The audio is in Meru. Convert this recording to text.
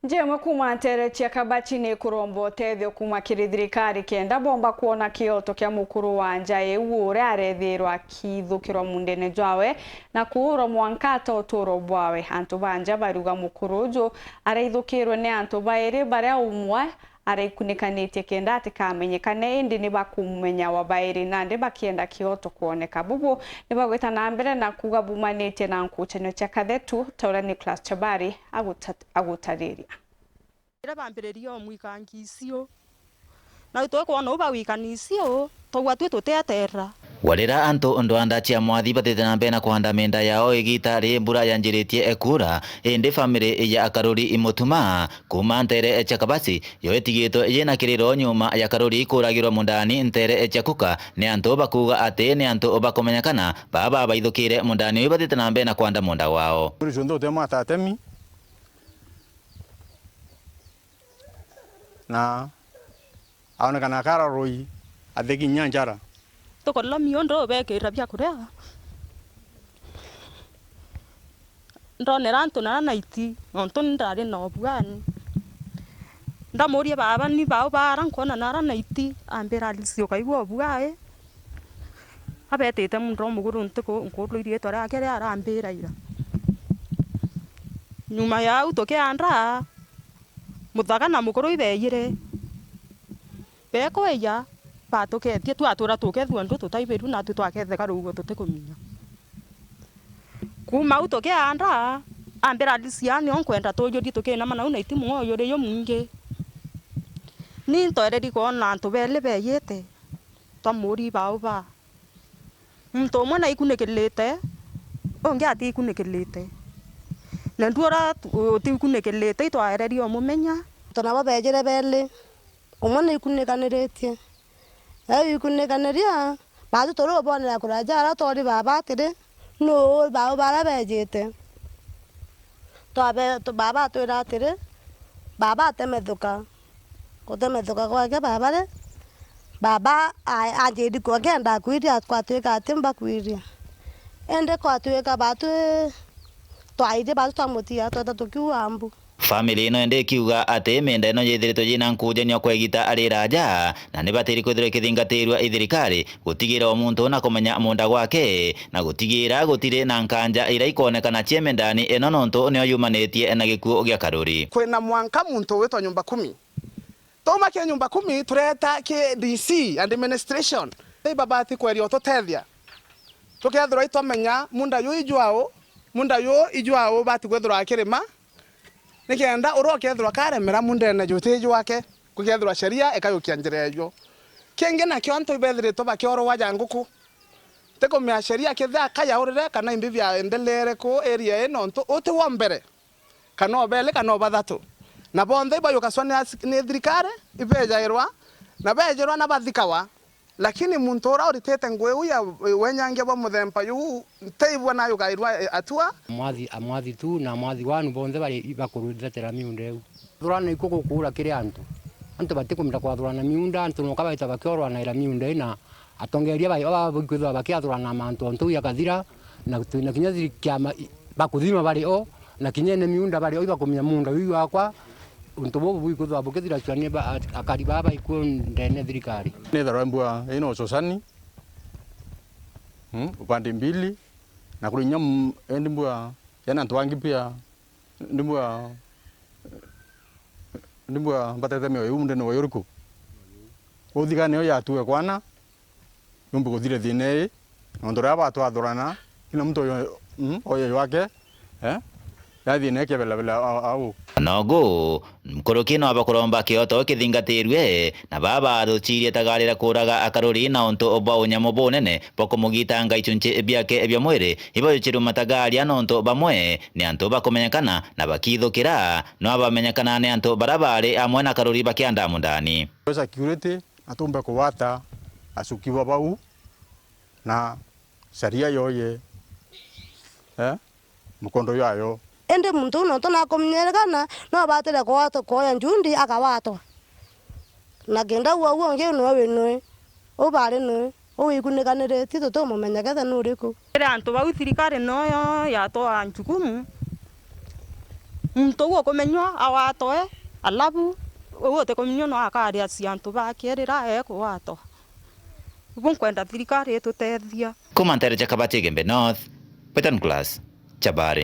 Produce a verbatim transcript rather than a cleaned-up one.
Nja imwe kuuma nteere cia Kabachi ni kuromba utethio kuuma kiri thirikari kenda bomba kwona kioto kia mukuru wa nja iu uria arethirwa akithukirwa mundene jwawe na kuurwa mwanka ata uturo bwawe. Antu ba nja bariuga mukuru uju araithukirwe ni antu bairi baria umwe araikunikanitie kenda atikamenyekane, indi ni bakumumenya wa bairi, nandi bakienda kioto kwoneka. Bubu ni bagwita na mbere na kuuga bumanitie na nkuchanio cia kathetu, ta uria Nicholas Chabari aguta-, agutariria. Riria bambiririe o mwikangi icio, na twikwona u bawikani icio, twaigua twi tutieterera. Warira antu ndwanda cia mwathi batite na mbere na kuhanda miunda yao igita ri mbura yanjiritie kuura, indi family ya Karuri Imutuma kuuma nteere cia Kabasi yo itigitwe yina kiriro nyuma ya Karuri kuragirwa mundani nteere cia Kuka ni antu bakuuga ati ni antu bakumenyekana baba baithukire mundani uyu batite na mbere na kwanda munda wao. Turi cionthe utemwa atatemi na aonekana akararui atheki inya njara. Tukorera miunda ubekirira bia kuria. Ndonera antu nara naiti, nontu ni ndari na ubwani. Ndamuria baba ni bau bara nkwona nara naiti, ambira Alice ukaigua ubwai. Abetite muunda umuguru ntiku nkuurwa iriitwa riake ria arambira ira. Nyuma ya au tukianda, Muthaga na mukuru ibeeyire. Beekweeja, baatukeetie, twatura tukethua ndu tutaibirue, naatwi twaketheka ruuo tutikuminya. Kuuma au tukianda, ambira Alicia, nio nkwenda tujurie tukinama nau na itimu ng'oyuri jumwingi. Ni ntwereri kwona antu beeli beeyite, twamuuri bau ba. Muntu umwe naikunikirite, ungi atiikunikirite. Na ndu uria tu-, utiikunikirite, itwaererie umumenya. Antu nabo beejire beeli, umwe naikunikaniritie. Riria wiikunikaniria, baatu turi ubonera kuraja aria twori baba atiri, nuu bau baria beejite. Twabe-, tu-, baba atwira atiri, baba atemethuka. Gutemethuka gwake baba ri, baba a-, anjiri kuokia ndakwiria, kwatwika ati mbakwiria. Indi kwatwika baatu twairi baatu twamutiga tweta tukiua mbu. Family ino indi ikiuga ati miunda ino yithiritwe yina nkujanio kwa igita ari raja, na ni batiri kwithirwa ikithingatirua i thirikari gutigira o muntu na kumenya munda gwake, na gutigira gutiri na nkanja iria ikwonekana cie mindani ino nontu nio yumanitie na gikuu gia Karuri. Kwina mwanka muntu witwa Nyumba Kumi. Twauma ki Nyumba Kumi, tureta ki D C administration. Ni babati kweria ututethia. Tukethirwa itwamenya munda yu ijwau, munda yu ijwau bati kwithirwa akirima, nikenda uria ukethirwa karemera mundene juti jwake, gukethirwa sheria ikayukia njira eyo. Kingi nakio antu ibethiritwe bakiorwa ja nguku. Ntikumenya sheria kethia kayaurire kana imbi biaendeleere ku area ii, nontu uti wa mbere. Kana o beeli kana o bathatu. Na bonthe ibayukaswa ni as-, ni thirikari, ibeejairwa, na beejirwa na bathikawa. Lakini muntu uria uritite ngui iu ya wenyangia bwa muthemba juu, ntiibua nayukairwa, e, atua. Mwathi, a mwathi tu na mwathi wanu bonthe bari bakuruthetera miunda iu. Thurana ikuo gukuura kiri antu. Antu batikumenda kwathurana miunda, antu noka baita bakiorwanaira miunda ii na atongeria bai baba bakwithirwa bakiathurana mantu ontu ya kathira, na, na kinya thiri-, kiama i-, bakuthima bari o, na kinya ene miunda bari o, ibakumenya munda uyu wakwa, untu bubu bwikwithirwa bukithiracua ni ba-, a-, akari baa baikuo ndene thirikari. Nithirwa mbua ina ucocani, mm, upande mbili, na kuri inya, mm, endi mbua ena antu bangi pia, ndi mbua, ndi mbua mbatete mioyo iu ndene wa uriku. Uthigane yo yatue kwana, yumbe kuthire thiina ii, nontu riria batwathurana, kila mtu oyo, mm, oyo wake, eh, ya thiina ikebelabela au. Nogu, nkuruki no bakuromba kioto kithingatirue, na baba bathuchirie tagarira kuuraga akaruri na untu bwa unyamu bunene bwa kumugitanga ichunchi biake bia mwiri, ibajuchirwe matagaria nontu bamwe ni antu bakumenyekana na bakithukira, no bamenyekana ni antu bara bari amwe na karuri bakianda mundani. Security na tumbe kugwata acuki ba bau na sharia yoye, eh, mukondo yayo. Indi muntu uu nontu nakumenyekana, no abatire kugwatwa, kuoya njundi akawatwa. Na kenda uu au ungi niwe wi nui, uu bari nui, uu wikunikaniritie tutumumenye kethe ni uriku. Kiri antu bau thirikari noyo yatwaa njukumu, Muntu uu ukumenywa awatwe, alafu uu utikumenywa no akaria cia antu bake rira ekugwatwa. Ibu nkwenda thirikari itutethia. Kuma nteere ja Kabati Igembe North, Peter Nicholas, Chabari.